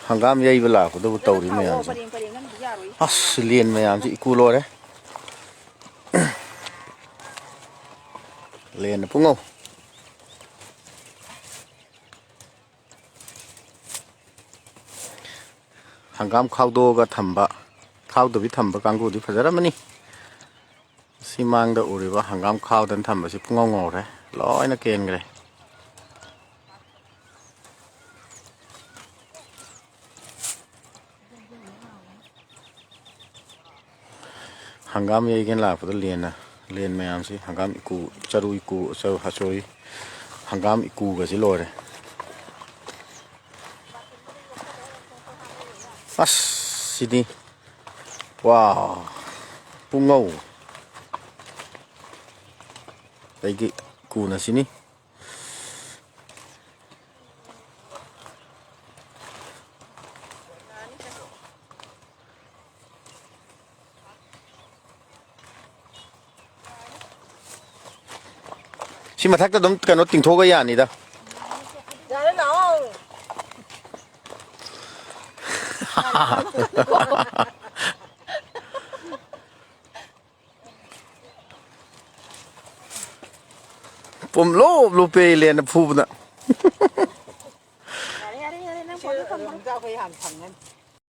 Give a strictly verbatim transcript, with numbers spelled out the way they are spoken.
ꯍꯪꯒꯥꯝ ꯌꯩꯕ ꯂꯥꯛꯄꯗꯕꯨ ꯇꯧꯔꯤ ꯃꯌꯥꯝꯁꯦ꯫ ꯑꯁ, ꯂꯦꯟ ꯃꯌꯥꯝꯁꯦ ꯏꯀꯨ ꯂꯣꯏꯔꯦ꯫ ꯂꯦꯟꯅ ꯄꯨꯡꯉꯧ꯫ ꯍꯪꯒꯥꯝ ꯈꯥꯎꯗꯣꯛꯑꯒ ꯊꯝꯕ, ꯈꯥꯎꯗꯕꯤ ꯊꯝꯕ ꯀꯥꯡꯕꯨꯗꯤ ꯐꯖꯔꯝꯃꯅꯤ꯫ ꯁꯤ ꯃꯥꯡꯗ ꯎꯔꯤꯕ ꯍꯪꯒꯥꯝ ꯈꯥꯎꯗꯅ ꯊꯝꯕꯁꯤ ꯄꯨꯡꯉꯧ ꯉꯧꯔꯦ, ꯂꯣꯏꯅ ꯀꯦꯟꯈ꯭ꯔꯦ꯫ ꯍꯪꯒꯥꯝ ꯌꯩꯒꯦꯅ ꯂꯥꯛꯄꯗ ꯂꯦꯟꯅ, ꯂꯦꯟ ꯃꯌꯥꯝꯁꯤ, ꯍꯪꯒꯥꯝ ꯏꯀꯨ, ꯆꯔꯨ ꯏꯀꯨ, ꯆꯔꯨ, sorry, ꯍꯪꯒꯥꯝ ꯏꯀꯨꯒꯁꯤ ꯂꯣꯏꯔꯦ꯫ ꯑꯁ, ꯁꯤꯗꯤ, ꯋꯥ, ꯄꯨꯡꯉꯧ꯫ ꯑꯩꯒꯤ ꯀꯨꯅ ꯁꯤꯅꯤ꯫ ꯁꯤ ꯃꯊꯛꯇ ꯑꯗꯨꯝ ꯀꯩꯅꯣ ꯇꯤꯡꯊꯣꯛꯑꯒ ꯌꯥꯅꯤꯗ꯫ ꯌꯥꯔꯦ, ꯂꯥꯛꯑꯣ꯫ ꯄꯨꯝꯂꯨꯞ ꯂꯨꯞꯄꯦ ꯂꯦꯟꯅ ꯐꯨꯕꯗ꯫ ꯌꯥꯔꯦ, ꯌꯥꯔꯦ, ꯌꯥꯔꯦ, ꯅꯪ ꯁꯤ ꯐꯣꯟꯗꯣ ꯊꯝꯃꯣ꯫ ꯌꯣꯡꯆꯥꯛ ꯑꯩꯈꯣꯏ ꯍꯥꯟꯅ ꯊꯝꯒꯅꯤ꯫